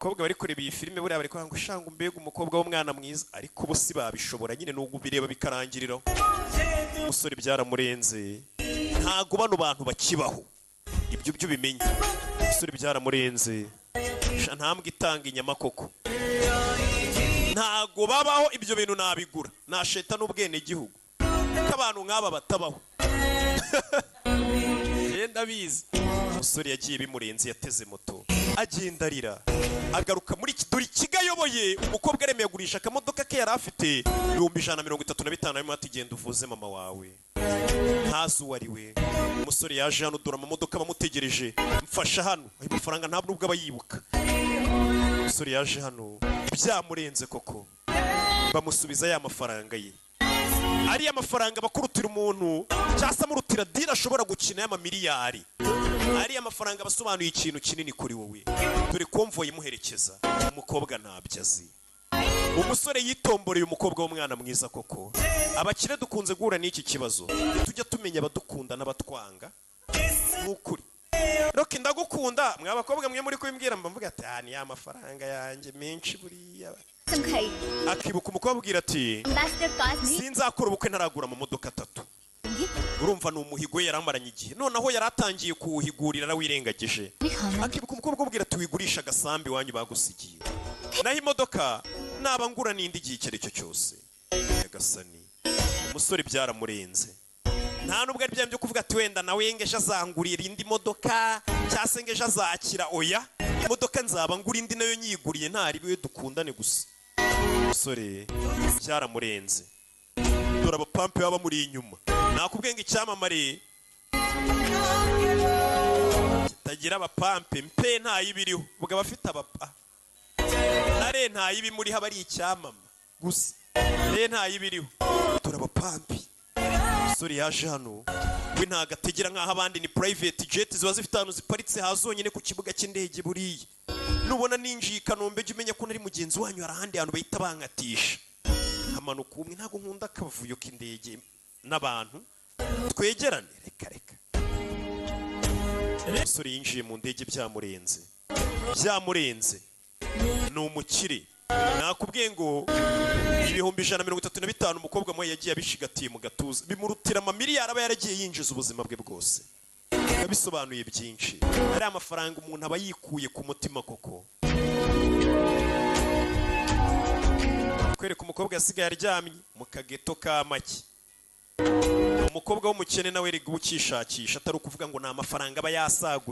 Abakobwa bari kureba iyi filime buriya bari kuvuga ngo shanga mbega umukobwa w'umwana mwiza, ariko bo si babishobora nyine, nubwo ubireba bikarangiriraho. Umusore byaramurenze, ntago bano bantu bakibaho, ibyo byo ubimenye. Umusore byaramurenze sha, ntambwe itanga inyama koko, ntago babaho. Ibyo bintu nabigura nasheta n'ubwenegihugu ko abantu nk'aba batabaho. Genda bizi. Umusore yagiye bimurenze, yateze moto agenda arira, agaruka muri iki dore ikigo ayoboye. Umukobwa aremeye agurisha akamodoka ke yari afite, 135,000, arimo ati: "Genda uvuze mama wawe." Ntazi uwo ari we. Umusore yaje hano, dore amamodoka bamutegereje. Mfasha hano, ayo mafaranga ntabwo nubwo aba yibuka. Umusore yaje hano byamurenze koko, bamusubiza ya mafaranga ye. Ariya mafaranga bakurutira umuntu cyangwa se amurutira deal ashobora gukina y'amamiliyari. Ariya mafaranga abasobanuye ikintu kinini kuri wowe. Dore convoy imuherekeza, umukobwa ntabyo azi. Umusore yitomboreye umukobwa w'umwana mwiza koko. Abakire dukunze guhura n'iki kibazo, ntitujya tumenya abadukunda n'abatwanga. Nk'ukuri Rocky, ndagukunda. Mwa bakobwa mwe muri kubimbwira, mba mvuga ati: "Ah, ni ya mafaranga yanjye menshi buriya." Akibuka umukobwa abwira ati: Ambassador cars नहीं "Sinzakora ubukwe ntaragura amamodoka atatu." Urumva ni umuhigo we yari amaranye igihe, noneho yari atangiye kuwuhigurira arawirengagije. Akibuka umukobwa ubwira ati: "Wigurisha agasambi iwanyu bagusigiye, naho imodoka naba ngura n'indi igihe icyo ari cyo cyose." Nyagasani, umusore byaramurenze. Nta nubwo ari bya byo kuvuga ati wenda nawe ngeje azangurira indi modoka cyangwa se ngeje azakira. Oya, imodoka nzaba ngura indi nayo nyiguriye, ntari we dukundane gusa. Umusore byaramurenze. Dore abapampe baba bamuri inyuma. Nakubwiye ngo icyamamare kitagira abapampe mpe ntayibiriho, ubwo abafite abapa nare ntayibimuriho, aba ari icyamama gusa re ntayibiriho. Dore abapampi. Umusore yaje hano, we ntago ategera nk'aho abandi, ni private jet ziba zifite ahantu ziparitse ha zonyine ku kibuga cy'indege. Buriya nubona ninjiye i Kanombe, jya umenya ko nari mugenzi wanyu. Hari ahandi hantu bahita bankatisha hamanuka umwe. Ntabwo nkunda akavuyo k'indege n'abantu twegerane, reka reka. Umusore yinjiye mu ndege byamurenze, byamurenze. Ni umukire, nakubwiye ngo 135,000 umukobwa muwe yagiye abishigatiye mu gatuza, bimurutira amamiliyari aba yaragiye yinjiza ubuzima bwe bwose. Biba bisobanuye byinshi. Ariya mafaranga umuntu aba yikuye ku mutima koko. Kwereka umukobwa yasigaye aryamye mu kageto ka make. Umukobwa w'umukene nawe rega uba ukishakisha, atari ukuvuga ngo ni amafaranga aba yasaguye.